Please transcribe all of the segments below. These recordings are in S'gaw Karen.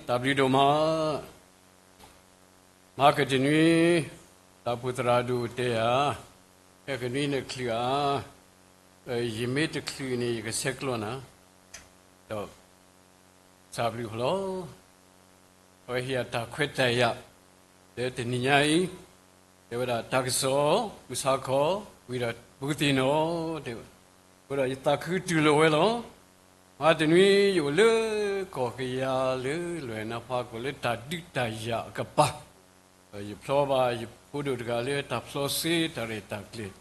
တၢ်ဘျုးဒိၣ်မး, မၤကတနွံ, တၢ်အိၣ်ဖှိၣ်သရၣ်ဒိၣ်တဲယၤ, ဖဲကနွံန့ၣ်ချုးဧါ, ယမ့ၢ်တချုးန့ၣ် ယကဆဲးကျိးနၤ, ဒီး သးဘျုးဖးလီၤ. အဝဲဟ့ၣ်ယၤတၢ်ခွဲးတၢ်ယာ် လၢတနံၤညါအံၤ, တဲဝဲဒၣ်တၢ်ကစီၣ် မုၢ်ဆါခီ ဝံၤဒီးဘူးသ့ၣ်နီၣ်, တဲဝဲ, အဃိဒီးယသးခုတူၢ်လိာ်ဝဲလီၤ. မၤတနွံ ယအိၣ်လၢကီၢ်ကယၤလၢလွဲၢ်နါဖးကိၣ်လၢတၢ်ဒုးတၢ်ယၤအကပၤ, ယဖျီဘၣ်ယဖိဒိၣ်တဂၤလၢတၢ်ဖျီစ့တၢ်ရဲၣ်တၢ်ကျဲၤ,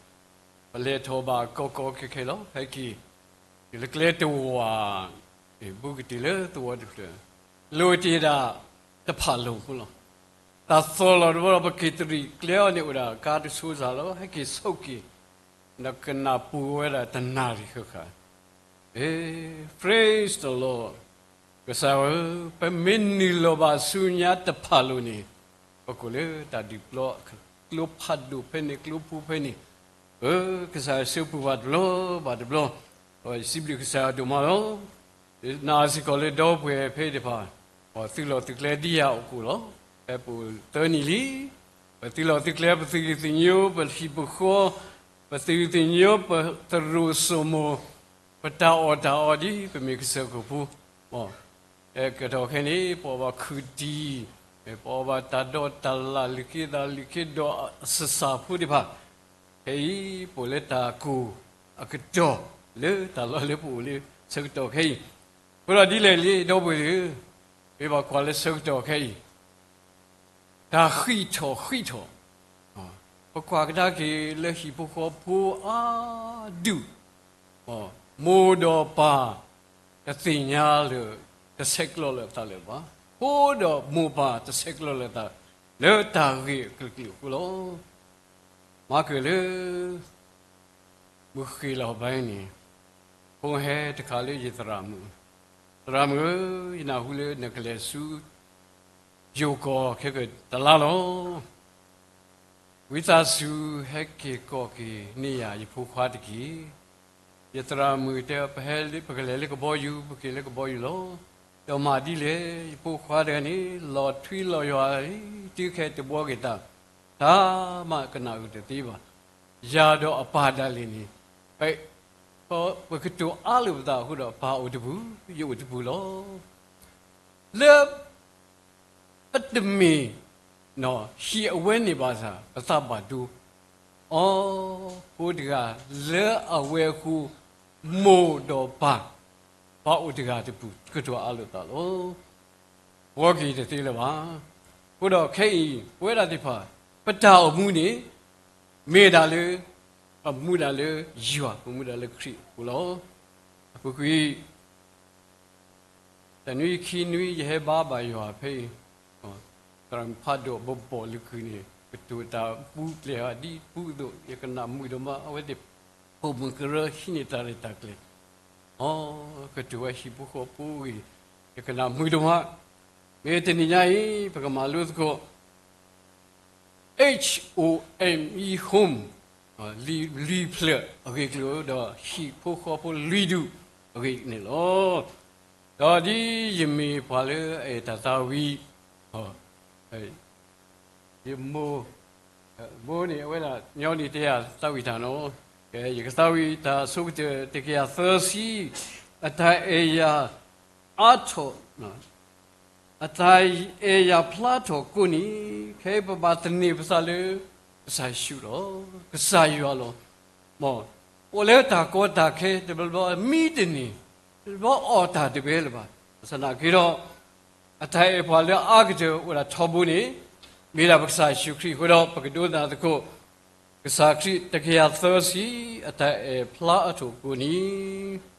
ပလဲၤထီၣ်ဘၣ်ကီကီခဲခဲလီၤ. ဟဲက့ၤ တုၤလၢကျဲတဝာ်, ဘူးကတုၤလၢသဝီတဖျၢၣ်, လိၣ်တ့ၢ်ဒၣ်တဖၣ်လိၣ်ဖိလီၤ. တၢ်သီၣ်လီၤတဘျီဒီး ပက့ၤတရံးကျဲအီၤန့ၣ်အိၣ်ဒၣ်ကါတဆိစၢ်လီၤ. ဟဲက့ၤဆိးက့ၤ, ဒီးကနၣ်ပူၤဝဲဒၣ်တနၣ်ရံၣ်ဃၣ်ဃၣ်, အဲ, praise the Lord, ကစၢ်ဧၢ, ပမ့ၢ်နုာ်လီၤဘၣ်ဆူညါတဖၣ်လိၣ်န့ၣ်, ပကအိၣ်လၢတၢ်ဒုးပျီ, ကျိဖးဒိၣ်ဖဲန့ၣ် ကျိပူၤဖဲန့ၣ်, အၢ, ကစၢ်ယွၤဆိပူၤဘၣ်တဘျီဘၣ်တဘျီ, ဒီးယစံးဘျုးကစၢ်ယွၤဒိၣ်မးလီၤ. နာ်စ့ၢ်ကီးလၢဒီပုၢ်ဝဲၢ်ဖဲတဖၣ်, ပသုးလီၢ်သုးကျဲဒ်ယၤအိၣ်ကိၣ်လီၤ. ဖဲပအိၣ်သၢနံၣ်လံ, ပသုးလီၢ်သုးကျဲ ပသုးသ့ၣ်ညိ ပဟံၣ်ပဃီ, ပသုးသ့ၣ်ညိ ပသရိာ်စိမိၤ, ပတၢ်အီၣ်တၢ်အီဒ်ပမ့ၢ်ကစၢၢ်ခိၣ်ဖိ, ကတီၢ်ခဲအံၤန့ၣ် ပအီၣ်ဘၣ်ခုၣ်တံၢ်, ပအီၣ်ဘၣ်တၢ်ဒိးတၢ်လၣ် လုၢ်က့သးလုၢ်က့ဒီးအစၢ်ဖိတဖၣ်, ခဲအံၤ ပအိၣ်လၢတၢ်ကိၢ်အကတီၢ်လၢတၢ်လီၢ်လၢပအိၣ်လၢဆၢကတီၢ်ခဲအံၤ, အဃိဒီးဒ်လဲၣ်လံ ဒီပုၢ်ဝဲၢ်ဧၢ, မ့ၢ်ဘၣ်ကွၢ်လၢဆၢကတီၢ်ခဲအံၤ တၢ်ဃံးထီၣ်ဃံးထီၣ်, ပကွၢ်ကဒါက့ၤလၢဟံၣ်ဖိဃီဖိအါဒူၣ်, မိၢ်ဒီးပၢ် တသ့ၣ်ညါလၢၤတဆဲးကျိးလၢၤအသးလၢၤဘၣ်. ဖိဒီးမိၢ်ပၢ်တဆဲးကျိးလၢၤအသး လၢတၢ်ဂ့ၢ်အကလုာ်ကလုာ်အဃိလီၤ. မၤကၢၢ်လၢ မုၢ်ဃ့ၢ်လီၤဘၣ်န့ၣ်, ဖိဟဲတခါလၢယသရၣ်မုၣ်, သရၣ်မုၣ်ဧၢ, ယနၢ်ဟူလၢနကလဲၤဆူ ယိၤကီၢ်ခဲကတလါလီၤ. ဝံသးစူၤဟဲက့ၤကိးက့ၤန့ၢ်ယၤ ယဖိခွါတက့ၢ်. ယသရၣ်မုၣ်တဲ ပဟဲလၢ ပကလဲၤလၢကဘီယူၤ, ပက့ၤလၢကဘီယူၤလီၤ. ဒီးမၤဒ်လဲၣ်, ယဖိခွါတဂၤန့ၣ် လီၤထွံလီၤယွၤလံ, တုၤခဲတဘှီက့ၤတၢ်, တၢ်မၤကနၣ်အုၣ်တသ့ဘၣ်. ယၤဒီးအပၢ်ဒၣ်လဲာ်န့ၣ်, ပကတိၤအါလိာ်ပသးအဃိဒီး ပၢ်အိၣ်တပူၤ, ယအိၣ်တပူၤလီၤ. လၢ ပတမ့ၢ် ဟံၣ်အဝဲန့ၣ်ဘၣ်ဆၣ် ပသးဘၣ်ဒိ အီၤ, ဖိတဂၤလၢအဝဲအဃိ မိၢ်ဒီးပၢ် ပှၤအိၣ်တဂၤတပူၤ ကတိၤအါလိာ်သးလီၤ. ဘှီက့ၤတသ့လၢၤဘၣ်. အဃိဒီးခဲအံၤ ပဝဲဒၣ်သ့ၣ်တဖၣ် ပတၢ်အိၣ်မူန့ၣ် မ့ၢ်ဒၣ်လၢ ပမူဒၣ်လၢယွၤ, ပမူဒၣ်လၢခရံာ်အဃိလီၤ. အပူၤကွံာ် တနွံခံနွံ ယဟဲဘါဘၣ်ယွၤဖဲအံၤ, သရၣ်မုၣ်ဖးဒိၣ်ဘိးဘိးလုၢ်ခုၣ်န့ၣ် ကတိၤတၢ်ပူၤဖျဲးဒ်ပူၤအသိး ယကနၣ်မုာ်ဒိၣ်မး. အဝဲသ့ၣ် ပိာ်မုၣ်ကရၢဟံးန့ၢ်တၢ်ရဲၣ်တၢ်ကျဲၤ, အီၤ ကတိၤဝဲဟံၣ်ဖိဃီဖိအဂ့ၢ် ယကနၣ်မုာ်ဒိၣ်မး. မ့ၢ်တနံၤညါအံၤ ပကမၤလိသကိး H O M E, home, လွံၢ်ဖျၢၣ်အဂ့ၢ်အကျိၤ ဒီးဟံၣ်ဖိဃီဖိလွံၢ်ဒူၣ်အဂ့ၢ်န့ၣ်လီၤ. ဒီးဒ်ယမ့ၢ်ပှၤလၢအအဲၣ်တၢ်သးဝံၣ်, ယမိၢ်, မိၢ်န့ၣ် အဝဲဒၣ်ညီနုၢ်တဲယၤသးဝံၣ်တၢ်နီၤ, ယကသးဝံၣ်တၢ်ဆိကတၢၢ် တကယၤသၢဆံ, အတၢ်အဲၣ်ယၤအါထီၣ် အတၢ်အဲၣ်ယၤဖျါထီၣ်ကိးနံၤ, ခဲအံၤပဘၣ်သန့ၤပသးလၢ ကစၢ်ယ့ၣ်ၡူးလီၤ, ကစၢ်ယွၤလီၤ. မ်ပအိၣ်လၢတၢ်ကီတၢ်ခဲ တဘျီဘျီမံတန့ၢ်, တဘျီအီၣ်တၢ်တဘဲလၢၤဘၣ်. ဘၣ်ဆၣ်သနာ်က့ဒီး အတၢ်အဲၣ်ပှၤလၢအါကတၢၢ်အိၣ်ဒၣ်ထီဘိန့ၣ် မ့ၢ်ဒၣ်ပကစၢ်ယ့ၣ်ၡူးခရံာ်အဃိဒီး ပကဒိကနၣ်သကိး ကစၢ်ခရံာ်တကယၤသၢဆံ အတၢ်အဲၣ်ဖျါအါထီၣ်ကိးနံၤ.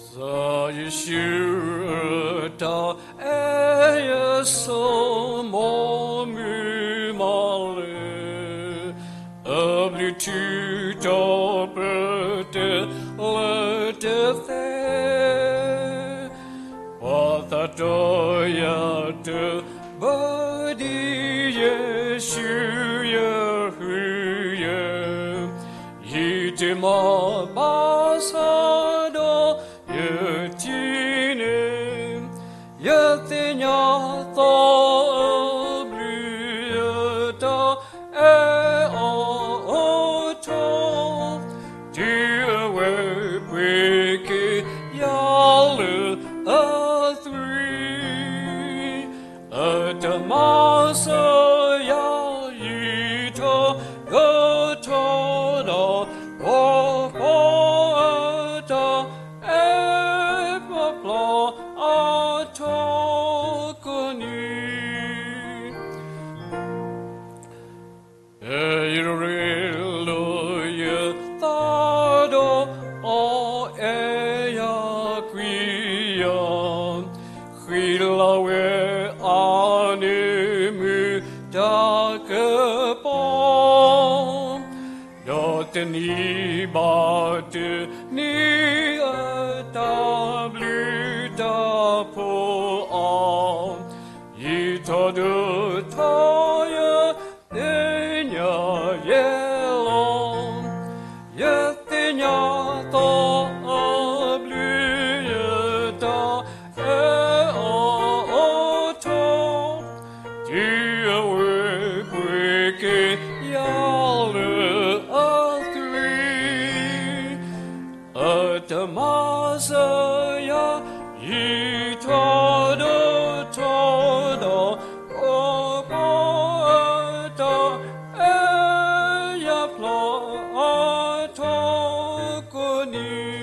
စီၤယ့ၣ်ၡူးတၢ်အဲၣ်ယဆိကမိၣ်မုာ်မးလၢ အဘျုးထူးထီၣ်ပတြၢၤတၢ်လၢတၢ်သ့ တၢ်ဘၣ်ဒ်ယ့ၣ်ၡူးယဃုယဲၢ်, ယတမၤဘၣ်ဆၣ်ဒီးယထံၣ်န့ၣ်, ယသ့ၣ်ညါသီအဘျုးယတၢ်အဲၣ်အီၤအိၣ်ထီၣ်, တုၤအဝဲပှ့ၤက့ၤယၤလၢအသွံၣ် အတမၤစၢၤယၤယံာ်ထီၣ်ဒီးထီၣ်ဒီး ပှၤဖီအတၢ်အဲၣ်ပျီပျီအထီၣ်ကိးနံၤ ယရ့လိာ်ယသးဒီးအီၤ အဲၣ်ယၤကွံယၤ, ဃံလၤဝဲအါန့ၢ်မုၢ်တၢ်ကပီၤ, ဒီးတနံၤဘၣ်တနံၤအတၢ်ဘျုးတၢ်ဖှိၣ်အါ, ယံာ်ထီၣ်ဒီးထီၣ်ယ သ့ၣ်ညါယဲလီၤ. ယသ့ၣ်ညါသီအဘျုးယတၢ်အဲၣ်အီၤ အိၣ်ထီၣ်, တုၤအဝဲပှ့ၤက့ၤယၤလၢအသွံၣ် အတမၤစၢၤယၤ ယံာ်ထီၣ်ဒီးထီၣ်ဒီး ပှၤဖီအတၢ်အဲၣ်ယၤဖျါအါထီၣ်ကိးနံၤ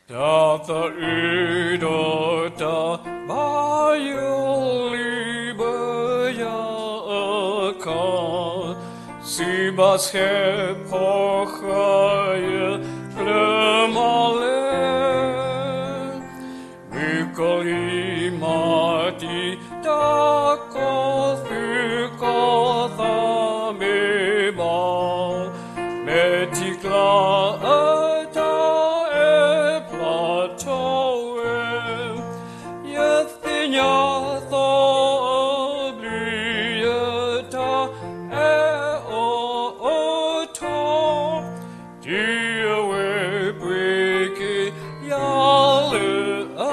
တၢ်သးအုးဒီးတၢ်ဘၣ်ယိၣ်လံဘၢယၤအခါ, စံးဘၣ်ဆဲးဖီၣ်ဃာ်ယၤလၢမၤလဲၣ် မုၣ်ကီၤလံၢ်မၤတံာ်တာ် ကီၢ်သူၣ်ကီၢ်သးမ့ၢ်ဘၣ်, မဲာ်ထံကျါအတၢ်အဲၣ်ဖျါထီၣ်ဝဲ, ယသ့ၣ်ညါသီအဘျုးယတၢ်အဲၣ်အီၤအိၣ်ထီၣ် တုၤအဝဲပှ့ၤက့ၤ ယၤလၢအ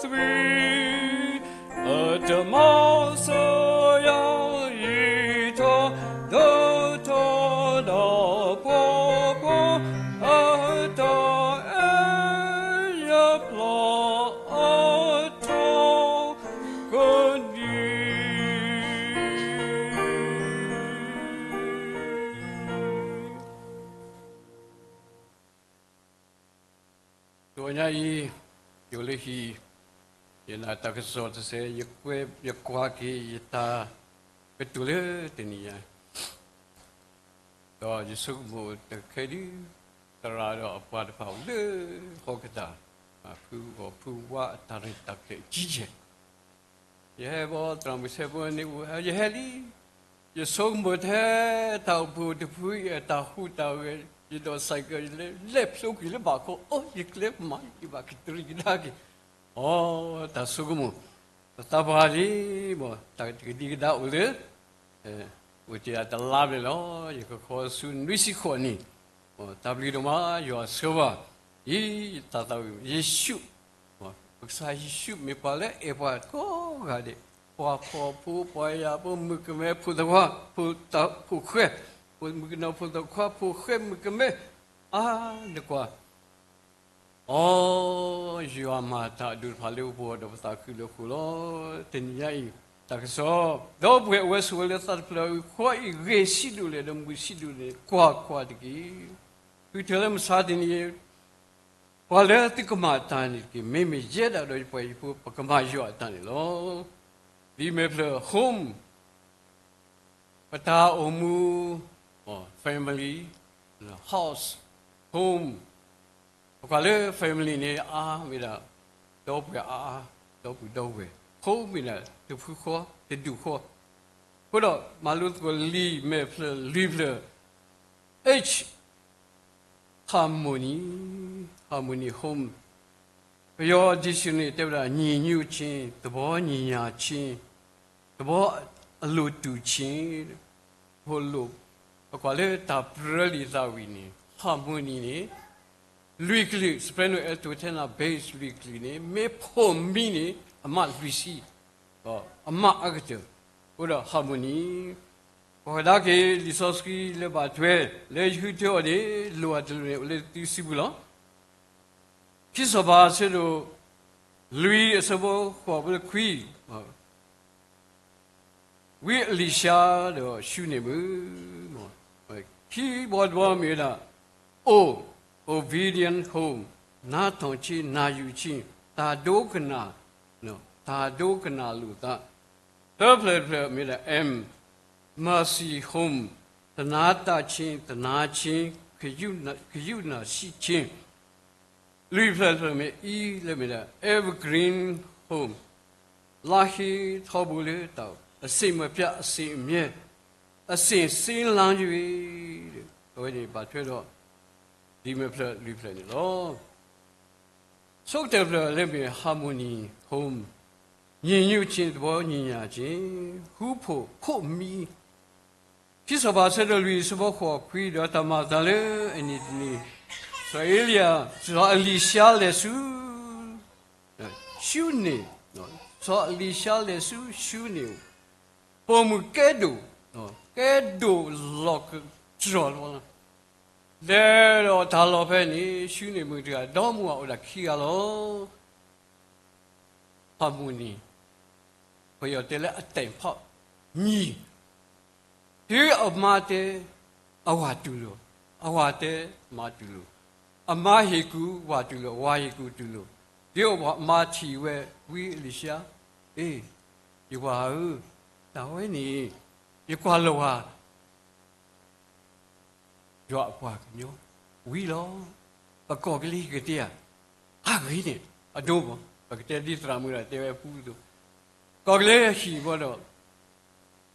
သွံၣ်, အတမၤစၢၤယၤ ယံာ်ထီၣ်ဒီးထီၣ်ဒီး ပှၤဖီအတၢ်အဲၣ်ယၤဖျါအါထီၣ်ကိးနံၤ တနံၤညါအံၤ ယအိၣ်လၢဟံၣ်, ယနာ်တၢ်ကစီၣ်တစဲး, ယကွၢ်က့ၤယတၢ်ကတိၤလၢတနံၤညါ, ဒီးယဆိကမိၣ်တခဲဒုး သရၣ်ဒီးအပှၤတဖၣ်အိၣ်လၢဟီၣ်ကတၢၢ်, ဖုဂီၢ်ဖုဝါအတၢ်ရဲၣ်တၢ်ကျဲၤအကံကဲၢ် ယဟဲဘီသရၣ်မုၣ်ဆဲးဖိန့ၣ်အိၣ် ယဟဲလံ, ယဆိကမိၣ်ထဲတၢ်အိၣ်ဖှိၣ်တဖုအံၤအတၢ်ဟူးတၢ်ဂဲၤ, ယဒိးစဲးကဲး ယလဲၤဖျိကွံာ်လၢဘၣ်ခီ, အိ ယကျဲမၤ ယဘၣ်ကတြံၤကဒါက့ၤ, အိ တၢ်ဆိကမိၣ်, ပသးပှၢ်လံ, တၢ်ကဒံကဒါအိၣ်လၢ အိၣ်တ့ၢ်အတလါဘျဲၣ်လီၤ. ယကခီဆူနွံဆံဃိးနံၣ်, တၢ်ဘျုးဒိၣ်မး ယွၤဆိၣ်ဂ့ၤဘၣ်, ယသးသးဝံၣ် ယ့ၣ်ၡူး, ပကစၢ်ယ့ၣ်ၡူးမ့ၢ်ပှၤလၢအဲၣ်ပှၤကိးဂၤဒဲး, ပှၤဖှီၣ်ဖိ ပှၤယာ်ဖိ မုၣ်ကမဲ ဖိသၣ်ခွါ ဖိဃဲ, မုၣ်ကနီၤ ဖိသၣ်ခွါ ဖိဃဲ မုၣ်ကမဲ, အါနကွၢ် အိ ယွၤမၤတၢ်အဒိၣ်တဖၣ်လၢပဂီၢ်ဒီးပသးခုလၢဃိလီၤ. တနံၤညါအံၤ တၢ်ကစီၣ်, ဒီပုၢ်ဝဲၢ်အိၣ်ဝဲဆိးဝဲလၢသးတဖျၢၣ်အံၤ ခွါအံၤဂ့ၤဆံးဒိၣ်လဲၣ် ဒီးမုာ်ဆံးဒိၣ်လဲၣ်န့ၣ် ကွၢ်ကွၢ်တက့ၢ်. ဃုထၢလၢမုၢ်ဆါတနံၤအံၤ, ပှၤလၢသုကမၤအတၢ်န့ၣ်တက့ၢ်. မ့မ့ၢ်ယဲဒၣ်ဒီးယပှၤဟံၣ်ဖိ ပကမၤယွၤအတၢ်န့ၣ်လီၤ. လံာ်မဲာ်ဖျၢၣ် home, ပတၢ်အိၣ်မူ, family, house, home, ပကွၢ်လၢ family န့ၣ် အါမ့ၢ်ဒၣ် ဒီပုၢ်ဝဲၢ်အါအါ, ဒီပုၢ်ဒီဝဲၢ်, ဖိမ့ၢ်ဒၣ်တဖုဃီ, တဒူၣ်ဃီ, အဃိဒီးမၤလိသကိးလံာ်မဲာ်ဖျၢၣ်လွံၢ်ဖျၢၣ်, H, harmony, harmony home, ပယီၤ dictionary တဲဝဲဒၣ် ညီညွတ်ခြင်း, သဘောညီညာခြင်း, သဘောအလိုတူခြင်း, ဖိလိာ်, ပကွၢ်လၢတၢ်ပြၢလံာ်သးဝံၣ်န့ၣ် harmony န့ၣ် လွံၢ်ကလုာ် soprano alto tenor bass လွံၢ်ကလုာ်န့ၣ် မ့ၢ်ဖီၣ်မံန့ၣ် အမးလွံၢ်ဆံ, အမးအါကတၢၢ်, အဃိဒီး harmony, ပကဒါက့ၤလံာ်စီဆှံလၢဘၣ်ထွဲ လၢယဃုထၢအီၤန့ၣ် လိၣ်အတလိၣ်န့ၣ် အိၣ်လၢသုစုပူၤလီၤ. ခံစီၤပၤအဆၢဒိၣ်လွံၢ်အဆၢဖိဃိးဖိခွံ ဝံအလံၤၡါဒီးၡူန့ၣ်မုၢ်, ခံဘီတဘီမ့ၢ်ဝဲဒၣ် အိၣ် obedient home, နားထောင်ခြင်း, နာယူခြင်း, တၢ်ဒိကနၣ်, တၢ်ဒိကနၣ်လိာ်သး, သၢဖျၢၣ်တဖျၢၣ်မ့ၢ်ဒၣ် M, mercy home, သနားတတ်ခြင်း, သနားခြင်း, ကရုဏာ, ကရုဏာရှိခြင်း, လွံၢ်ဖျၢၣ်တဖျၢၣ်မ့ၢ် E လၢမ့ၢ်ဒၣ် evergreen home, လါဟ့ထီဘိလၢတၢ် အစဉ်မပြတ်, အစဉ်အမြဲ, အစဉ်ဆင်းလာ၍ အဝဲန့ၣ်ဘၣ်ထွဲဒီး ဒ်မဲာ်ဖျၢၣ်လွံၢ်ဖျၢၣ်န့ၣ်လီၤ. ဆိကတၢၢ်တဖျၢၣ်လၢမ့ၢ် harmony home, ညီညွတ်ခြင်း, သဘောညီညာခြင်း, ဃူဖိးခိၣ်မံ, ခံစီၤပၤအဆၢဒိၣ်လွံၢ်အဆၢဖိဃိးခွံ ဒီးတၢ်မၤအသးလၢအနံၤတနံၤ, စီၤအ့လံယၤ, စီၤအလံၤၡါလဲၤဆူ ၡူန့ၣ်, စီၤအလံၤၡါလဲၤဆူၡူန့ၣ်, ပိာ်မုၣ်ကဲဒိၣ်, ကဲဒိၣ်လီၤကတြီၤလီၤ, လဲၤဒီးတၢ်လီၢ်ဖဲန့ၣ် ၡူန့ၣ်မုၢ်တဂၤ ဒီမါဝၤအိၣ်ဒၣ်ခံဂၤလီၤ. harmony, ပယီၤတဲလၢအတဲာ်ဖီၣ်ညီ, တုၤအမါတဲ, အဝၤတူၢ်လိာ်, အဝၤတဲ, မါတူၢ်လိာ်, အမါဟ့ၣ်ကူၣ်ဝၤတူၢ်လိာ်, ဝၤဟ့ၣ်ကူၣ်တူၢ်လိာ်, တုၤအမါထံၣ်ဝဲဝံအလံၤၡါ, အ့, ယဝၤဧၢ, တၢ်ဝဲန့ၣ် ယကွၢ်လီၤဝၤ ယွၤအပှၤကညီ, ဝံလီၤ, ပကိးက့ၤလၢဟံၣ်ကသ့ဧါ, အဂ့ၤန့ၣ်, အဒိမး, ပကတဲဒ်သရၣ်မုၣ်ဒီးတဲဝဲပူအသိး, ကိးက့ၤလၢဟံၣ်ဘီ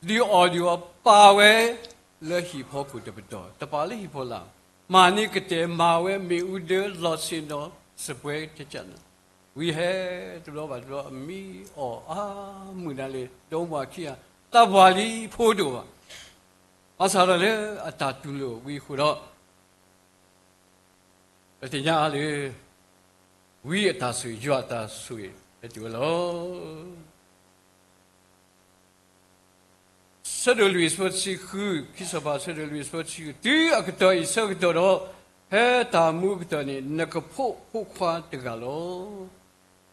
ဒီး, ဒုးအီၣ်ဒုးအီပာ်ဝဲလၢဟံၣ်ဖီခိၣ်တပတီၢ်, တပာ်လၢဟံၣ်ဖီလာ်, မၤန့ၢ်ကတဲာ်မၤဝဲမ့ၣ်အူဒၢလီၤဆ့ၣ်နီၤစပွဲကကနၤ, ဝံဟဲတဘျီဘၣ်တဘျီ အမံအီၣ်အါမုၢ်နၤလၢ ဒီမါဝၤခံဂၤ, တၢ်ပှၤလံဖိဒိၣ်ဘၣ် ဘၣ်ဆၣ်ဒီးလၢအတၢ်တူၢ်လိာ်ဝံအဃိဒီး, ပသ့ၣ်ညါအါလၢ ဝံအတၢ်ဆိၣ်ဂ့ၤ ယွၤအတၢ်ဆိၣ်ဂ့ၤ ဟဲတုၤဝဲလီၤ. ဆၢဒိၣ်လွံၢ်အဆၢဖိတဆံဃု, ခံစီၤပၤဆၢဒိၣ်လွံၢ်အဆၢဖိတဆံဃု, တုၤအကတီၢ်အံၤဆၢကတီၢ်ဒီး, ဖဲတၢ်မူအကတီၢ်န့ၣ် နကဖိးဖိခွါတဂၤလီၤ.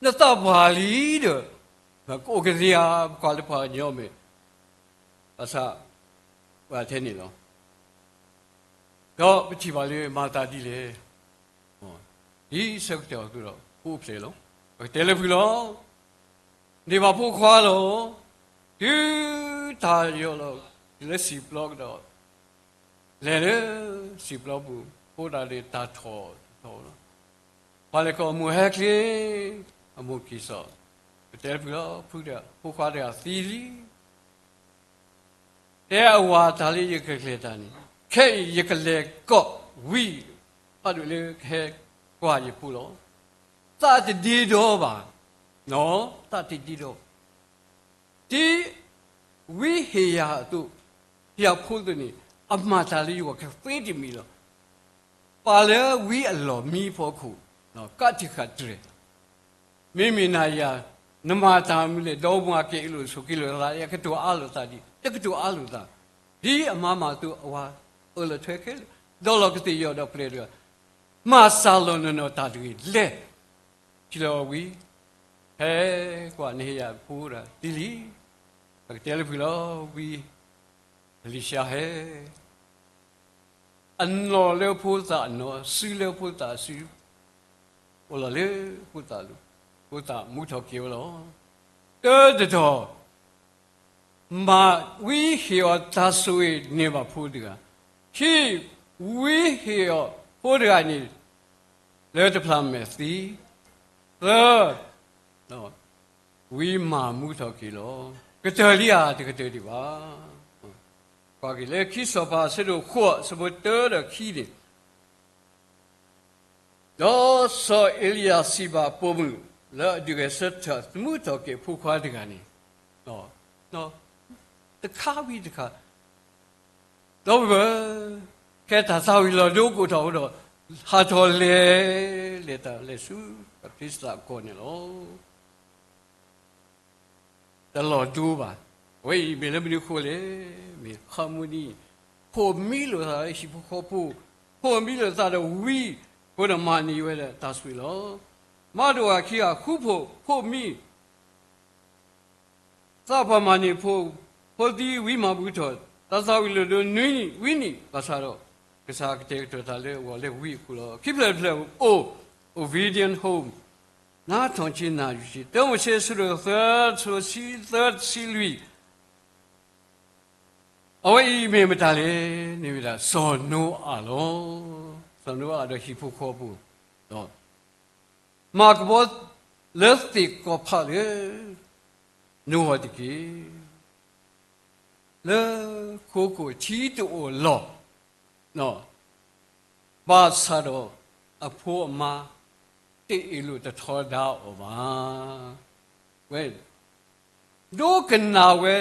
နသးပှၢ်လံဒီး, ကအိၣ်ကသ့ဧါ, ပကွၢ်လၢပှၤကညီမ့ၢ် ဘၣ်ဆၣ်, ပှၤထဲန့ၣ်လီၤ. ဒီးပထံၣ်ဘၣ်လၢမၤသးဒ်လဲၣ်. ဒ်ဆၢကတီၢ်အသိးဒီး ဖိအိၣ်ဖျဲၣ်လီၤ. ပကတဲလၢဖုလီၤ. န့ၢ်ဘၣ်ဖိခွါလီၤ. တုၤတၢ်ယီၢ်လီၤလၢစံာ်ပျီကဒီး, လဲၤလၢစံာ်ပျီပူၤ, ဖိတၢ်ဒ့ၣ်တၢ်ထီၣ်ထီၣ်လီၤ. ပှၤလဲၤကိးအမိၢ်ဟဲချ့, အမိၢ်က့ၤစိာ်, ပတဲလၢဖုလီၤ, ဖုဒီး ဖိခွါတဂၤသံလံ. တဲအဝၤတၢ်လၢယကကျဲၤတၢ်န့ၣ်, ခဲအံၤယကလဲၤကိးဝံ, ဖးဒိၣ်လၢကဟဲကွၢ်ယဖိလီၤ. သးတဒ့ဒီဘၣ်, သးတဒ့ဒီဘၣ်. ဒ်ဝံဟ့ၣ်ယၤအသိး, ဟ့ၣ်ယၤဖိအသိးန့ၣ်, အမၤတၢ်လၢယဂီၢ်ကသ့တမံၤလီၤ. ပာ်လၢဝံအလီၢ်မံဖီခိၣ်, ကးတံာ်ဃာ်တြဲၤ မ့မ့ၢ်နၤယၤ, နမၤတၢ်မနုၤလဲၣ်, ဒီမါဝၤက့ၤအလိာ်ဆိးက့လိာ်သး, ယကတိၤအါလိာ်သးဒံး, ယကတိၤအါလိာ်သး, ဒ်အမါမၤအသိး အဝၤအၢၣ်လီၤထွဲခဲလၢာ်, ဒီးလီၤကသ့ၣ်ယီၤဒီးပျဲၢ်တဂၤ, မၤစၢ်လီၤနနီၢ်တၢ်တဂ့ၤလဲၣ်. ထံၣ်လီၤဝံ, ဟဲကွၢ်နဟ့ၣ်ယၤဖိတဂၤသံလံ. ပကတဲလၢဖုလီၤ, ဝံအလံၤၡါဟဲ အနီၢ်လၢဖိသၣ်အနီၢ်, စုလၢဖိသၣ်အစု, အိၣ်လီၤလၢဖိသၣ်လိၤ, ဖိသၣ်မူထီၣ်က့ၤဝဲလီၤ. တၢတတီၢ်, မၤဝံဟ့ၣ်အီၤတၢ်ဆိၣ်ဂ့ၤန့ၢ်ဘၣ်ဖိတဂၤ, ခံ, ဝံဟ့ၣ်အီၤဖိတဂၤန့ၣ် လၢတဖျးမဲာ်သံ, သၢ, ဝံမၤမူထီၣ်က့ၤလီၤ. ကတၢၢ်လံဧါ, တကတၢၢ်ဒံးဘၣ်. ကွၢ်က့ၤလၢခံစီၤပၤအဆၢဒိၣ်ဃိး အဆၢဖိတၢဒီးခံန့ၣ်, ဒီးစီၤအ့လံယၤစံးဘၣ်ပိာ်မုၣ်လၢအဒုးဂဲၤဆၢထၢၣ်သမူထီၣ်က့ၤအဖိခွါတဂၤန့ၣ်, တခါဝံၤတခါ, ဒီပုၢ်ဝဲၢ်, ခဲတၢ်သးဝံၤလီၤဒိကအိၣ်ထီၣ်အဃိဒီး, ဟးထီၣ်လဲၤ, လဲၤတၢ်လဲၤဆူ အဖံစလးအကီၢ်န့ၣ်လီၤ. တလီၤဒိဘၣ်. အဝဲအံၤမ့ၢ်လၢမနုၤအဃိလဲၣ်. မ့ၢ် harmony, ဖိးမံလိာ်သးလၢဟံၣ်ဖိဃီဖိ, ဖိးမံလိာ်သးဒီးဝံအဃိဒီး မၤန့ၢ်ဝဲဒၣ်တၢ်ဆိၣ်ဂ့ၤလီၤ. မၤတအိၣ်ခံဂၤ ဃူဖိးဖိးမံ သးပှၢ်မၤန့ၢ်ဖိ, ဖိသံဝံမၤဘူၣ်ထီၣ်, တၢ်သးဝံၤလီၤဒိနွံနံၣ်ဝံနံၣ်, ဘၣ်ဆၣ်ဒီး ကစၢ်ကတဲာ်ကတီၤတၢ်လၢအဂီၢ်လၢဝံအဃိလီၤ. ခံဖျၢၣ်တဖျၢၣ်အိၣ်, Obedient Home, နားထောင်ခြင်း နာယူခြင်း, တၢမိၤၡ့ အဆၢဒိၣ်သၢ အဆၢဖိတဆံသၢ တဆံလွံၢ်, အဝဲအံၤမ့ၢ်မတၤလဲၣ်န့ၣ် မ့ၢ်ဒၣ်စီၤနိအၤလီၤ. စီၤနိအၤဒီးဟံၣ်ဖိဃီဖိ, ဒီး မၤကဘီလၢသ့ၣ်ကီၢ်ဖးလၢ နိအၤတက့ၢ်. လၢဃိာ်ခိၣ်ထံတအိၣ်လီၢ်, ဘၣ်ဆၣ်ဒီးအဖိအမါ တအ့ၣ်လိာ်တထီဒါအီၤဘၣ်. ဝဲ ဒိကနၣ်ဝဲ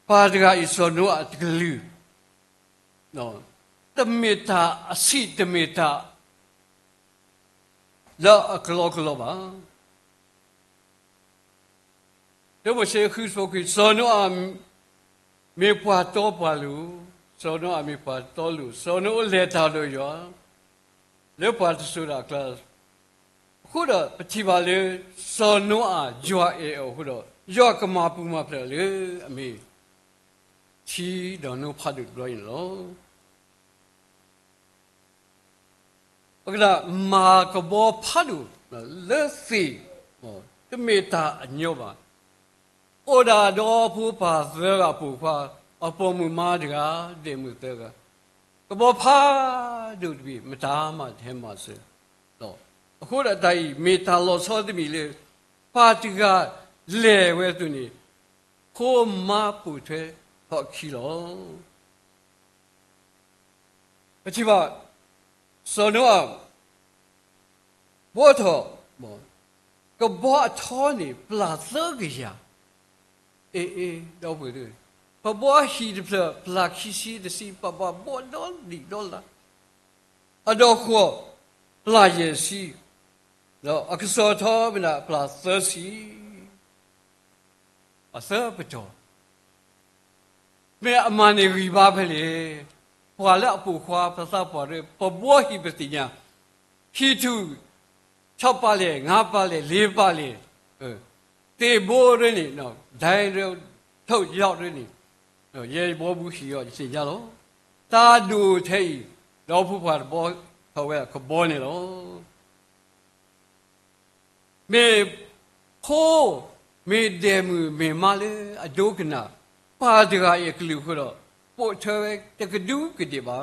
ပၢ်တဂၤအံၤ စီၤနိအၤအတကလုာ်, တမ့ၢ်တၢ်အဆံး တမ့ၢ်တၢ်လၢအကလီကလီဘၣ်. တၢမိၤၡ့ဃု အဆၢဖိခွံ, စီၤနိအၤမ့ၢ်ပှၤတီပှၤလိၤ, စီၤနိအၤမ့ၢ်ပှၤတီလိၤ, စီၤနိအၤလဲၤတၢ်ဒီးယွၤ လၢပှၤတစိၤတၢ်အကျါ, အဃိဒီးပထံၣ်ဘၣ်လၢ စီၤနိအၤယွၤအဲၣ်အီၤအဃိဒီး ယွၤကမၤပူၤမၤဖျဲးလၢအမ့ၢ် ထံဒီးနိဖးဒိၣ်တဘျီအံၤန့ၣ်လီၤ. ပကဒၣ်မၤကဘီဖးဒိၣ်လၢသ့ၣ်, တမ့ၢ်တၢ်အညီဘၣ်. အိၣ်ဒၣ်ဒီးဖိပၢ်သၢဂၤအပိာ်ခွါ, အပိာ်မုၣ်မါတဂၤ, ဒဲးမုၣ်သၢဂၤ, ကဘီဖးဒိၣ်တဘ့ၣ် မတၤမၤတဟဲမၤစၢၤ, အဃိဒီးတၢ်အံၤ မ့ၢ်တၢ်လီၤဆီတမံၤလၢ ပၢ်တဂၤလဲၤဝဲအသိးန့ၣ် ဖိမါပိာ်ထွဲထီၣ်အခံလီၤ. ပထံၣ်ဘၣ် စီၤနိအၤ ဘှီထီၣ် ကဘီအထီန့ၣ် ပျၢ်သၢကယၤ, အ့ အ့ ဒီပုၢ်ဝဲၢ်, ပဘှီဟံၣ်တဖျၢၣ် ပျၢ်ခံဆံတဆံ, ပဘၣ်ဘှီဒီလံာ်ဒီလါ, အဒီးဃီၤ ပျၢ်ယဲၢ်ဆံ, ဒီးအကစီၤထီမ့ၢ်ဒၣ်ပျၢ်သၢဆံ အသၢပတီၢ်, မ့ၢ်အမၤန့ၢ်ဂံၢ်ဘါဖဲလဲၣ်. ပှၤလၢအပိာ်ခွါ ပသးပှၢ်ရၢ ပဘှီဟံၣ်ပသ့ၣ်ညါ, ဟံၣ်ထူၣ် ဆီပာ်လဲၣ် ငါးပာ်လဲၣ် လေးပာ်လဲၣ်, သ့ၣ်ဘိရၢန့ၣ် ဒၢရၢ ထုးယီၣ်ရၢန့ၣ်, ယဲယဘှီဘူးဟံၣ်အီၤ ယသ့ၣ်ညါလီၤ. တၢ်ဒိၣ်ထဲအံၤ ဒီးဖိခွါတဘှီထီၣ်ဝဲဒၣ်ကဘီန့ၣ်လီၤ. မ့ၢ်ဖိ မ့ၢ်ဒဲးမုၣ်မ့ၢ်မါလၢအဒိကနၣ် ပၢ်တဂၤအံၤအကလုၢ်အဃိဒီး ပိာ်ထွဲဝဲတကဒူကဒ့ၣ်ဘၣ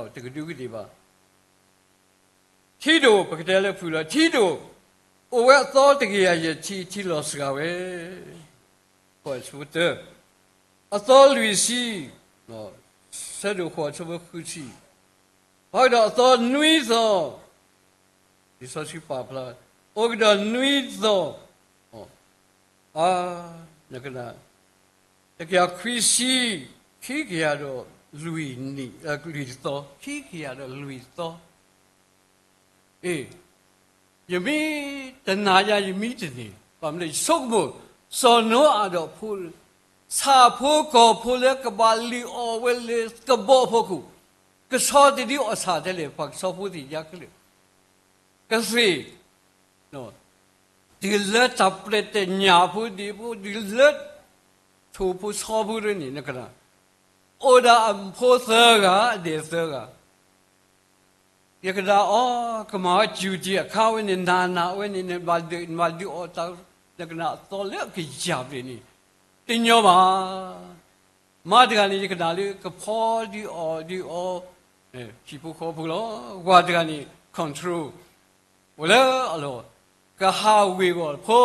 ်, တကဒူကဒ့ၣ်ဘၣ်. ထံဒိၣ် ပကတဲလၢဖုၣ်လီၤ ထံဒိၣ် အိၣ်ဝဲအသီတကယၤယဲၢ်ဆံ ထံလီၤစှၤဝဲ, အဆၢဖိတၢ, အသီလွံၢ်ဆံ, ဆၢဒိၣ်ဃိး အဆၢဖိဃုဆံ, ဘၣ်ဒီးအသီနွံသီ, လံာ်စီဆှံပာ်ဖျါ အိၣ်ကဒီးနွံသီ, အါ, နကနၣ်, တကယၤခွံဆံ, ခံကယၤဒီးလွံၢ်နံၣ်, လွံၢ်သီ, ခံကယၤဒီးလွံၢ်သီ. အ့, ယမံတနၤညါ ယမံတန့ၢ်, ဘၣ်မနုၤလဲၣ် ယဆိကမိၣ် စီၤနိအၤဒီးဖိ, ဆၣ်ဖိကီၢ်ဖိလၢကဘၣ်လုၢ်အီၣ်ဝဲလၢကဘီအဖီခိၣ်, ကဆီတဒုအီၣ်ဆၣ်ထဲလဲၣ် ပှၤကဆီဖိသ့ၣ်ညါခဲလၢာ်, ကသ့ၣ် တုၤလၢတၢ်ပျဲၢ်တညၣ်ဖိဒံးဖိ တုၤလၢ ထိၣ်ဖိဆီဖိရၢန့ၣ် နကနၣ်, အိၣ်ဒၣ်အဖိသၢဂၤ အဒဲးသၢဂၤ, ယကနၣ်အီၤ ကမၤဝဲ duty အခါဝဲန့ၣ် နၤနၤဝဲန့ၣ် နဘၣ်ဒုးအီၣ်တၢ်, နကနၣ်အသီလၢအကယၢ်ဘျဲၣ်န့ၣ် တညီဘၣ်. မါတဂၤန့ၣ် ယကနၣ်လၢကဖီဒုးအီၣ်ဒုးအီ, ဟံၣ်ဖိဃီဖိလီၤ. ဝၤတဂၤန့ၣ် control အိၣ်လၢအလီၢ် ကဟးဝ့ၤအဂီၢ်တဖိ,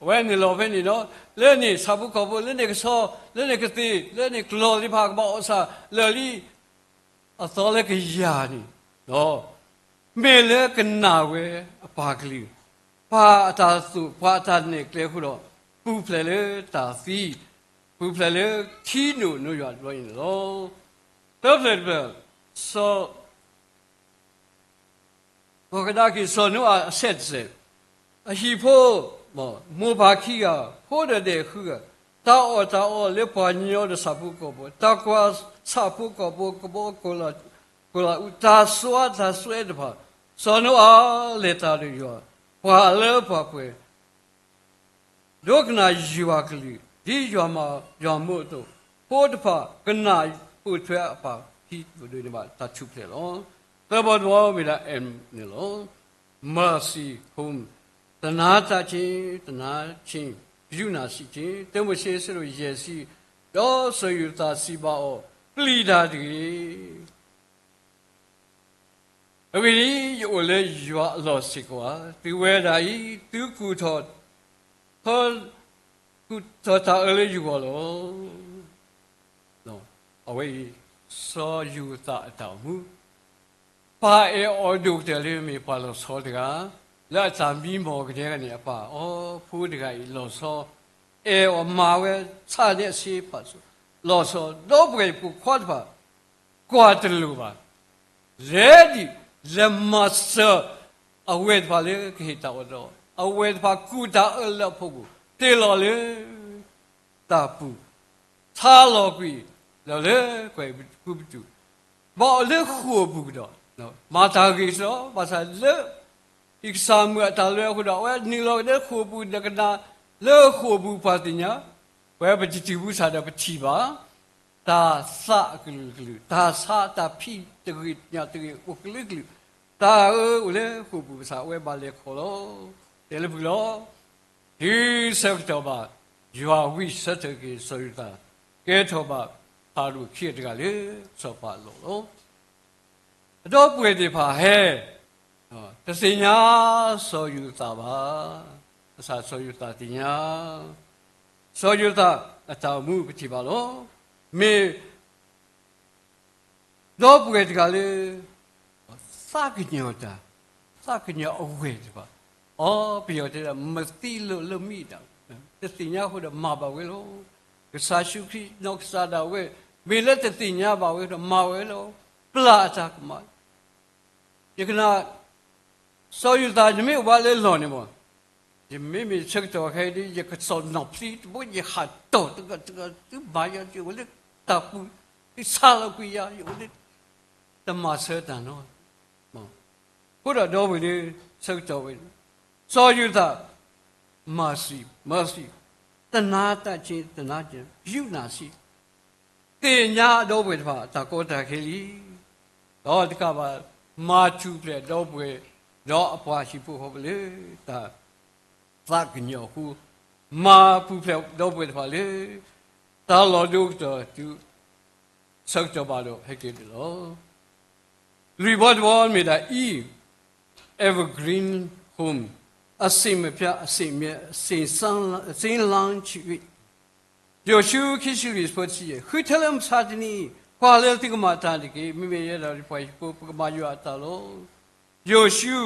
အဝဲနုာ်လီၤဖဲန့ၣ်ဒီး လၢန့ၣ်ဆၣ်ဖိကီၢ်ဖိ လၢန့ၣ်ကဆီ, လၢန့ၣ်ကသ့ၣ်, လၢန့ၣ်ကျီၢ်သ့ၣ်တဖၣ် ကဘၣ်အီၣ်ဆၣ်လၢာ်လံ အသီလၢကယၤန့ၣ်ဒီး မ့ၢ်လၢကနၣ်ဝဲအပှၤကလုာ် ပှၤအတၢ်သိၣ် ပှၤအတၢ်နဲၣ်ကျဲအဃိဒီး ပူၤဖျဲးလၢတၢ်သံ, ပူၤဖျဲးလၢထံနိၣ်နိယွၤတဘျီအံၤန့ၣ်လီၤ. သၢဖျၢၣ်တဖျၢၣ်, စီၤ ကီၢ်ကဒါက့ၤစီၤနိအၤအဆဲးတစဲး, အဟံၣ်ဖိ, မိၢ်ပၢ်ခံဂၤ, ဖိဒီးဒဲးဃုဂၤ, တၢ်အီၣ်တၢ်အီလၢပှၤကညီဒီးဆၣ်ဖိကီၢ်ဖိ, တၢ်ကွၢ်ဆၣ်ဖိကီၢ်ဖိ ကဘီကိၢ်လၢအူ, တၢ်စွါတၢ်စွဲတဖၣ်, စီၤနိအၤလဲၤတၢ်ဒီးယွၤ, ပှၤလၢပှၤပှဲၤ ဒိကနၣ်ယွၤကလုၢ် ဒ်ယွၤမၤယွၤမိၢ်အသိး, ဖိတဖၣ်ကနၣ်ပိာ်ထွဲအပၢ်ခံဒိၣ်န့ၣ်ဘၣ် တၢ်ထူၣ်ဖျဲးလီၤ. သၢဘီတဘီမ့ၢ်ဒၣ် M န့ၣ်လီၤ. Mercy home, သနားတတ်ခြင်း, သနားခြင်း, ကရုဏာရှိခြင်း, တၢမိၤၡ့ အဆၢဒိၣ်ယဲၢ်ဆံ, ဒီးစီၤယိၤသးစံးဘၣ်အီၤ, ပျံၤတၢ်တဂ့ၤ. အဂ့ၢ်ဒ်အံၤ, ယအိၣ်လၢယွၤအလီၢ်စ့ၢ်ကီးဧါ, သုဝဲဒၣ်အံၤ သုကူၣ်ထီၣ်, ကူၣ်ထီၣ်တၢ်အၢလၢယဂီၢ်လီၤ. အဝဲအံၤ စီၤယိၤသးအတၢ်အိၣ်မူ, ပၢ်အဲၣ်အီၤဒိၣ်ကတၢၢ်လၢမ့ၢ်ပှၤလီၤဆီတဂၤ, လၢအတၢ်မံမီၢ်ကဒဲကန့ၣ် အပၢ်အီၤဖိတဂၤအံၤ လီၤဆီ, အဲၣ်အီၤမၤဝဲဆၣ်န့ၣ်အဆ့ဖးစိၤ, လီၤဆီ, ဒီပုၢ်ဝဲၢ်ပိာ်ခွါတဖၣ် ကွၢ်တလိာ်ဘၣ်, လဲၤဒံးလဲၤမၤစၢၤအဝဲၢ်တဖၣ်လၢကဟ့ၣ်တၢ်အီၣ်ဒီး, အဝဲၢ်တဖၣ်ကူၣ်တၢ်အၢလၢအဖီခိၣ်, တ့ၢ်လီၤလၢ တၢ်ပူၤ, ဆါလီၤကွံာ်လီၤလၢကွဲၤကူပတူး, ဘၣ်အီၤလၢဃိာ်ပူၤကဒီး, မၤတၢ်ဂ့ၤကစီဒီ, ဘၣ်ဆၣ်လၢ ဟံၣ်ကစၢ်မုၢ်အတၢ်လၢအဃိဒီး အဝဲနုာ်လီၤက့ၤလၢဃိာ်ပူၤ ဒီးကနၣ်လၢဃိာ်ပူၤပှၤသ့ၣ်ညါ, ပဝဲပတတုၤဘူးဆၣ်ဒီးပထံၣ်ဘၣ် တၢ်သးအကလုာ်ကလုာ်, တၢ်ဆါတၢ်ဖံးတဂ့ၤညၣ်တဂ့ၤအိၣ်ကလုာ်ကလုာ်, တၢ်အၢအိၣ်လၢဃိာ်ပူၤ ဘၣ်ဆၣ်အဝဲဘၣ်လဲၤခီလီၤ, တဲလၢပှၤလီၤ. တုၤဆၢကတီၢ်ဘၣ် ယွၤဝံၣ်ဆၢထၢၣ်က့ၤစီၤယိၤသး, ကဲထီၣ်ဘၣ်ဖၤရိၤခံဂၤတဂၤလၢစီၤပၤအလီၢ်လီၤ. အဒီပုၢ်ဝဲၢ်သ့ၣ်တဖၣ်ဟဲ, တသ့ၣ်ညါစီၤယိၤသးဘၣ်, ဘၣ်ဆၣ်စီၤယိၤသးသ့ၣ်ညါ, စီၤယိၤသးအတၢ်အိၣ်မူပထံၣ်ဘၣ်လီၤ. မ့ၢ် ဒီပုၢ်ဝဲၢ်တဂၤလၢ သးကညီၤတၢ်, သးကညီၤအဝဲၢ်တဖၣ်, အီ ပယီၤတဲဒၣ် မသိလို့ လုပ်မိတာ, တသ့ၣ်ညါအဃိဒီးမၤဘၣ်ဝဲလီၤ. ကစၢ်ယ့ၣ်ၡူးခရံာ်နီၢ်ကစၢ်ဒၣ်ဝဲ မ့ၢ်လၢတသ့ၣ်ညါဘၣ်ဝဲဒီးမၤဝဲလီၤ. ပျၢ်အတၢ်ကမၣ်, ယကနၣ် စီၤယိၤသး နမ့ၢ်အိၣ်ဘၣ်လၢလီၢ်န့ၣ်မး, ယမ့မ့ၢ်ဆၢကတီၢ်ခဲအံၤဒ် ယကစီၣ်နီၣ်ဖျံတဘိ ယဟးတီၢ်တဂၤတဂၤ သုဘၣ်ယၤ ယအိၣ်လၢတၢ်ပူၤ, သုဆါလီၤကွံာ်ယၤ ယအိၣ်လၢ တမၤဆၢတၢ်နီတမံၤ, အဃိဒီးဒီပုၢ်ဝဲၢ်လၢဆၢကတီၢ်ဝဲ, စီၤယိၤသး mercy, mercy, သနားတတ်ခြင်း, သနားခြင်း, ကရုဏာရှိ, သ့ၣ်ညါအဒီပုၢ်ဝဲၢ်တဖၣ်အတၢ်ကီတၢ်ခဲလံ, ဒီးတကးဘၣ် မၤထူၣ်ဖျဲးဒီပုၢ်ဝဲၢ် ဒီးအပှၤဟံၣ်ဖိဃီဖိလၢတၢ်သးကညီၤအဃိ, မၤပူၤဖျဲးဒီပုၢ်ဝဲၢ်တဖၣ်လၢ တၢ်လီၢ်ဒိကတၢၢ်တုၤ ဆၢကတီၢ်ဘၣ်ဒီးဟဲက့ၤန့ၣ်လီၤ. လွံၢ်ဘီတဘီမ့ၢ်ဒၣ် E, evergreen home, အဆင်မပြတ်, အဆင်မြဲ, အဆင်လန်း, အဆင်လန်းချစ်၍ ယိၤၡူ ခံဆံလွံၢ် ဆၢဖိတဆံယဲၢ်, ဃုထၢလၢမုၢ်ဆါတနံၤအံၤ, ကွၢ်လၢသုကမၤတၢ်တက့ၢ်. မ့မ့ၢ်ယဲဒၣ်ပှၤဟံၣ်ဖိ ပကမၤယွၤအတၢ်လီၤ. ယိၤၡူ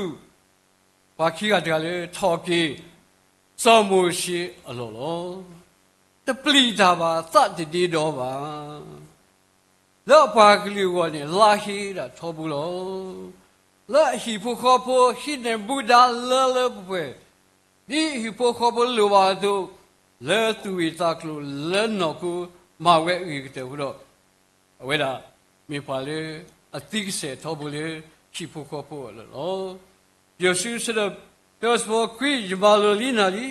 ပှၤခံဂၤတဂၤလၢထီၣ်က့ၤ စီၤမိၤၡ့အလီၢ်လီၤ. တပျံၤတၢ်ဘၣ်, သးတဒ့ဒီဘၣ်. လၢအပှၤကလုာ်အဂီၢ်န့ၣ် လါဟ့ဒၣ်ထီဘိလီၤ. လၢအဟံၣ်ဖိဃီဖိဟံးန့ၢ်မူဒါလၢလၢပှဲၤပှဲၤ, ဒ်ဟံၣ်ဖိဃီဖိလိၣ်ဘၣ်အသိး, လၢသူၣ်ဂ့ၢ်သးကျိၤလၢနီၢ်ခိမၤဝဲအဂ့ၤကတၢၢ်အဃိဒီး, အဝဲဒၣ်မ့ၢ်ပှၤလၢအသံကစဲာ်ထီဘိလၢဟံၣ်ဖိဃီဖိအလီၢ်လီၤ. ယိၤၡူ ဆၢဒိၣ်တၢ ဆၢဖိခွံ, ယမၤလိာ်လံနၤလံ.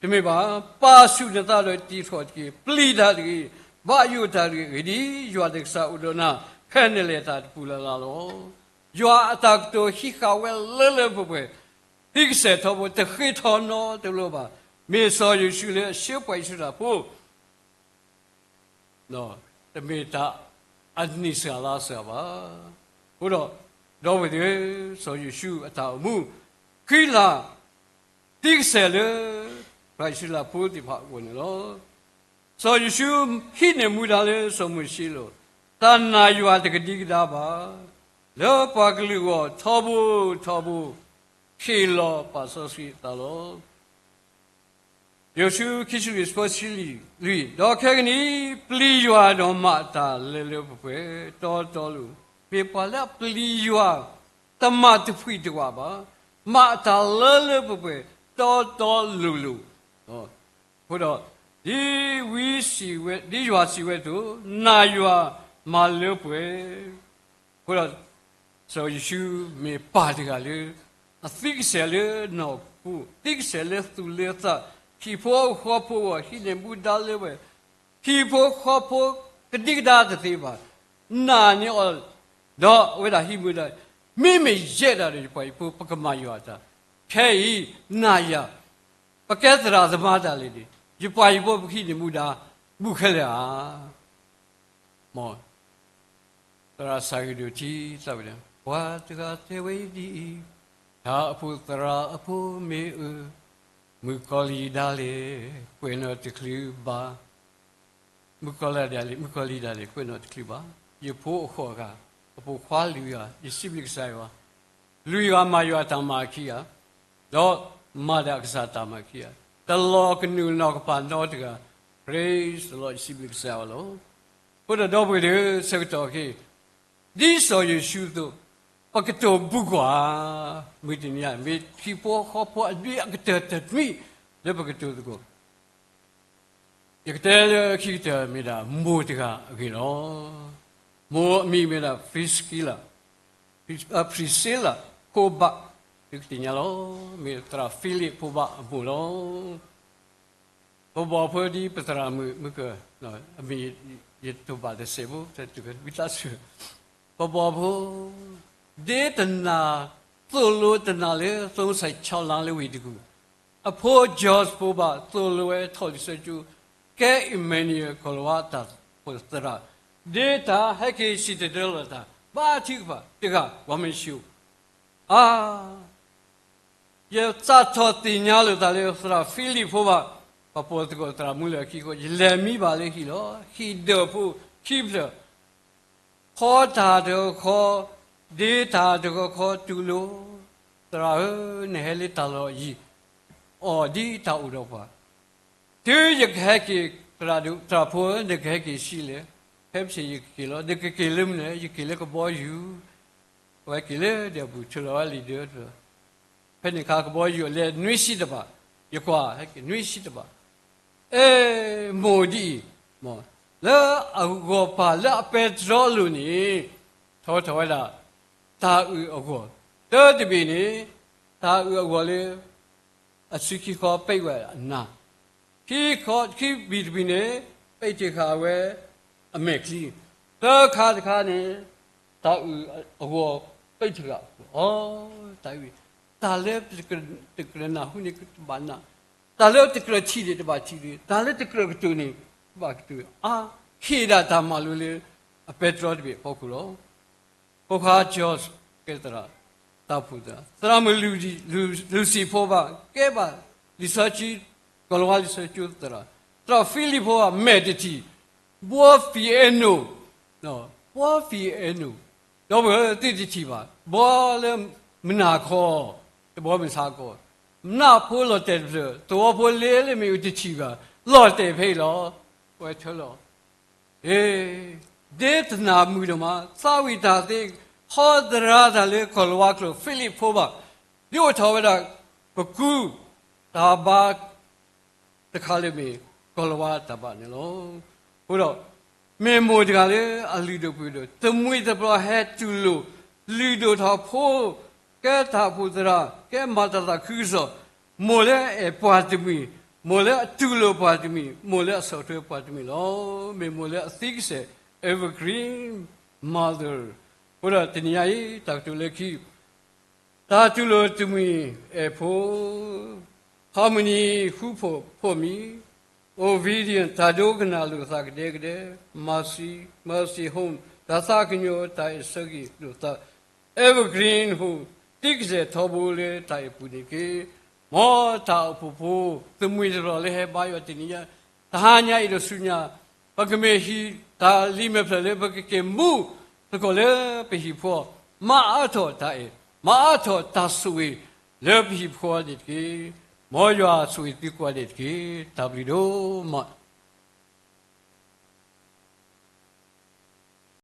တမ့ၢ်ဘၣ်, ပာ်ဆူၣ်နသးဒီးတံၤထီၣ်တက့ၢ်. ပျံၤတၢ်တဂ့ၤ, ဘၣ်ယိၣ်တၢ်တဂ့ၤ. အဂ့ၢ်ဒ်အံၤ, ယွၤနကစၢ်အိၣ်ဒီးနၤ, ဖဲနလဲၤတၢ်တပူၤလၢ်လၢ်လီၤ. ယွၤအတၢ်ကတိၤဟံးဃာ်ဝဲလၢလၢပှဲၤပှဲၤ, သံကစဲာ်ထီဘိ, တဃ့ထီနီတဘျီဘၣ်. မ့ၢ်စီၤယိၤၡူလၢအဆှၢပှၤအံၣ်စရ့လးဖိ တမ့ၢ်တၢ်အနံၣ်စှၤလါစှၤဘၣ်. အဃိဒီး, ဒီပုၢ်ဝဲၢ်သ့ၣ်ဧၢ, စီၤယိၤၡူအတၢ်အိၣ်မူ, ဃံလၤသံကစဲၤလၢ ပှၤအံၣ်စရ့လးဖိသ့ၣ်တဖၣ်အဂီၢ်န့ၣ်လီၤ. စီၤယိၤၡူဟံးန့ၢ်မူဒါလၢစီၤမိၤၡ့အလိၤ, တၢ်နာ်ယွၤတကဒံကဒါဘၣ်, လၢပှၤကလုာ်အဂီၢ်ထီဘိထီဘိ ဟ့ၣ်လီၤပာ်စီဆှံအသးလီၤ. ယိၤၡူ ခံဆံလွံၢ် ဆၢဖိတဆံလွံၢ်, ဒီးခဲကနံၣ်အံၤ ပျံၤယွၤဒီးမၤအတၢ်လၢလၢပှဲၤပှဲၤ တီတီလိၤလိၤ, မ့ၢ်ပှၤလၢအပျံၤယွၤ တမၤတဖှံးတဝးဘၣ်, မၤအတၢ်လၢလၢပှဲၤပှဲၤ တီတီလိၤလိၤ, အဃိဒီး ဒ်ဝံစံးဝဲ, ဒ်ယွၤစံးဝဲအသိး နာ်ယွၤမၤလၢပှဲၤ အဃိဒီး စီၤယိၤၡူမ့ၢ်ပၢ်တဂၤလၢ အသံကစဲၤလၢနီၢ်ခိ, သံကစဲၤလၢသူၣ်လၢသး, ဟံၣ်ဖိဃီဖိအဂီၢ် ဟံးန့ၢ်မူဒါလၢပှဲၤ, ဟံၣ်ဖိဃီဖိကဒံကဒါတသ့ဘၣ်, နာ်န့ၢ်အီၤ, ဒီးအဝဲဒၣ်ဟံးမူဒါ, မ့မ့ၢ်ယဲဒၣ်ဒီးယပှၤဟံၣ်ဖိ ပကမၤယွၤအတၢ်, ခဲအံၤ နာ်ယၤ, ပကဲသရၣ်သမါတၢ်လဲၣ်န့ၣ် ယပှၤဟံၣ်ဖိပကဟံးန့ၢ်မူဒါ ဘူးခဲလၢာ်ဧါ. မ် သရၣ်စၢ်ဂ့ၤဒိၣ်ထံသးဝဲဒၣ် ပှၤတဂၤတဲဝဲဒ်အံၤ, တၢ်အဖိသရၣ်အဖိမ့ၢ်အၢ, မုၣ်ကီၤလံၢ်ဒၣ်လဲာ် ကွဲးနီၣ်တချုးဘၣ်, မုၣ်ကီၤလံၢ်ဒၣ်လဲာ်, မုၣ်ကီၤလံၢ်ဒၣ်လဲာ် ကွဲးနီၣ်တချုးဘၣ်, ယဖိအဃိဂၤ, အပိာ်ခွါလွံၢ်ဂၤ, ယစံးဘျုးကစၢ်ယွၤ, လွံၢ်ဂၤမၤယွၤတၢ်မၤခံဂၤ, ဒီးမၤဒၣ်ကစၢ်တၢ်မၤခံဂၤ, တလီၤကနုာ်နီၢ်ကပၤနီတဂၤ, Praise the Lord ယစံးဘျုးကစၢ်ယွၤလီၤ. အဃိဒီးဒီပုၢ်ဝဲၢ်သ့ၣ်ဧၢ ဆၢကတီၢ်ခဲအံၤ ဒ်စီၤယိၤၡူအသိး, ပကတိၤဘူးကွၢ်, မုၢ်တနံၤအံၤ မ့ၢ်ဟံၣ်ဖိဃီဖိအဒ့အကတၢၢ်တနွံ လၢပကတိၤသကိး, ယကတဲလၢခံကတၢၢ်မ့ၢ်ဒၣ်မိၢ်တဂၤအဂ့ၢ်လီၤ. မိၢ်အမံၤမ့ၢ်ဒၣ် Priscilla, Priscilla ဖိဘၣ်, သုကသ့ၣ်ညါလီၤ, မ့ၢ်သရၣ် Philip ဖိဘၣ်အမိၢ်လီၤ. ပဘီဖိဒ်ပသရၣ်မုၣ်မုၢ်ကၢၢ်, အမံၤယတိၢ်ဘၣ်တစဲးဖိ, ဝံသးစူၤ, ပဘီဖိ ဒ့တနၤ, သိၣ်လိတနၤလၢ သိစဲးဆီလါလၢဝ့ၢ်တကူၣ်, အဖိ George ဖိဘၣ် သိၣ်လိဝဲထီၣ်လံာ်စီဆှံကၠိ, ကဲ Emmanuel ကီၤလၤဝါတၢ်ဖိသရၣ်, ဒ့တၢ်ဟဲက့ၤစံၣ်တဲၤတဲလီၤတၢ် ဘါထုကဖၣ်တဂၤ ဝၤမ့ၢ်ၡိၣ်, အါ ယစးထီၣ်သ့ၣ်ညါလိာ်သးလၢသရၣ် Philip ဖိဘၣ်, ပှၤပိာ်သကိးသရၣ်မုၢ်လၢခံအဃိ ယလဲၤမံဘၣ်လၢဟံၣ်လီၤ. ဟံၣ်ဒၢးဖိခံဖျၢၣ်, ခီတၢ်တခီခီ, ဒ့တၢ်တခီခီတူၢ်လိာ်, သရၣ်ဧၢ, နဟဲလၢတၢ်လီၢ်အယံၤ, အီၣ်ဒ်တၢ်အိၣ်ဒီးပှၤ တုၤယကဟဲက့ၤ, သရၣ်ဒိၣ်သရၣ်ဖိဧၢ, နကဟဲက့ၤဆံးလဲၣ်, ဖဲပဆ့ၣ်ယကက့ၤလီၤ, နကက့ၤလၢမနုၤလဲၣ်, ယက့ၤလၢကဘီယူၤ, အဝဲက့ၤလၢဒဲးပူၤ ထုးလီၤဝဲလံာ်ဒၢး, ဖဲန့ၣ်အခါကဘီယူၤအလဲၤနွံဆံတဘၣ်, ယကွၢ်ဟဲက့ၤနွံဆံတဘၣ်, အဲ မိၢ်ဒ်အံၤ, လၢအဂီၢ်ပၤလၢအပဲတြီလိၤန့ၣ်, ထီထီၣ်ဝဲဒၣ် တၢ်အုၣ်အဂီၢ်, တၢတဘ့ၣ်န့ၣ်, တၢ်အုၣ်အဂီၢ်လၢ အစုခံခီပံးဝဲအနၢ်, ခံခီ, ခံဘံၣ်တဘံၣ်န့ၣ်, ပံးတ့ၢ်ဃာ်ဝဲအမဲာ်ချံ, သၢခါတခါန့ၣ်, တၢ်အုၣ်အဂီၢ်ပံးတ့ၢ်ဃာ်, အီ, တၢ်အုၣ်, တၢ်လၢတကြၢးနၢ်ဟူန့ၣ်တဘၣ်နၢ်, တၢ်လၢတကြၢးထံၣ်န့ၣ်တဘၣ်ထံၣ်, တၢ်လၢတကြၢးကတိၤန့ၣ်တဘၣ်ကတိၤ, အါ, ဟ့ၣ်ဒၣ်တၢ်မၤလိလၢ အပဲတြီတဘ့ၣ်အဖီခိၣ်လီၤ. ဖိခွါ George ကဲသရၣ်, တၢ်ဖှူသရၣ်, သရၣ်မုၣ် Lucy ဖိဘၣ် ကဲဘၣ်လံာ်စီဆှံ, ကီၤလၤဝါလံာ်စီဆှံကၠိသရၣ်, သရၣ် Philip ဖိဘၣ် မဲာ်တထံၣ်, ဘှီ piano, ဘှီ piano, ဒီပုၢ်ဝဲၢ်သ့ၣ်တထံၣ်ဘၣ်, ဘှီလၢမုၢ်နၤခီ, တဘှီမုၢ်ဆါခီ, နးဖိလီၤတဲာ်တဖျၢၣ်, သဝီဖိလ့လၢမ့ၣ်အူတထံၣ်ဘၣ်, လီၤတဲာ်ဖဲအံၤလီၤ, ဝဲထၢလီၤ အ့, ဒ့တနၤမုၢ်ဒိၣ်မး သးဝံၣ်တၢ်သ့, ဟီသရၣ်တၢ်လၢကီၤလၤဝါကျိာ် Philip ဖိဘၣ်, ဒ်အိၣ်ထီၣ်ဝဲဒၣ် ပကူ, တၢ်ဘါ, တခါလၢမ့ၢ်, ကီၤလၤဝါတၢ်ဘါန့ၣ်လီၤ. အဃိဒီး, မ့ၢ်မိၢ်တဂၤလၢအလုၢ်ဒိၣ်ပှ့ၤဒိၣ်, တမှံၤတပျီၤဟဲတူၢ်လိာ်, လုၢ်ဒိၣ်ထီၣ်ဖိ, ကဲတၢ်ဖှူသရၣ်, ကဲမၤတၢ်သးခုကစီၣ်, မိၢ်လၢအအဲၣ်ပှၤတမှံၤ, မိၢ်လၢအတူၢ်လိာ်ပှၤတမှံၤ, မိၢ်လၢအဆီၣ်ထွဲပှၤတမှံၤလီၤ. မ့ၢ်မိၢ်လၢအသံကစဲၤ, evergreen mother. အဃိဒီးတနံၤညါအံၤ တၢ်ကတိၤလၢခံ, တၢ်တူၢ်လိာ်တမှံၤအဲၣ်ဖိ, harmony ဃူဖိးဖိးမံၤ, obedience တၢ်ဒိကနၣ်လိာ်သးကဒဲကဒဲ, mercy, mercy home တၢ်သးကညီၤတၢ်အဲၣ်ဆၢက့ၤလိာ်သး, evergreen home သံကစဲးထီဘိလၢတၢ်အဲၣ်ပူၤန့ၣ်တက့ၢ်. မ်တၢ်အိၣ်ဖှိၣ်ဖိ သမုၢ်တြီၤလၢဟဲဘါယွၤတနံၤညါ, တဟါညါအံၤဒီးဆူညါ, ပကမ့ၢ်ဟံၣ်တၢ်လံၤမဲာ်ဖျၢၣ်လၢပကက့ၤမူသကိးလၢပဟံၣ်ဖိ, မၤအါထီၣ်တၢ်အဲၣ်, မၤအါထီၣ်တၢ်ဆိၣ်ဂ့ၤလၢပဟံၣ်ဖိန့ၣ်တက့ၢ်. မ်ယွၤဆိၣ်ဂ့ၤသုကိးဂၤဒဲးန့ၣ်တက့ၢ်. တၢ်ဘျုးဒိၣ်မး.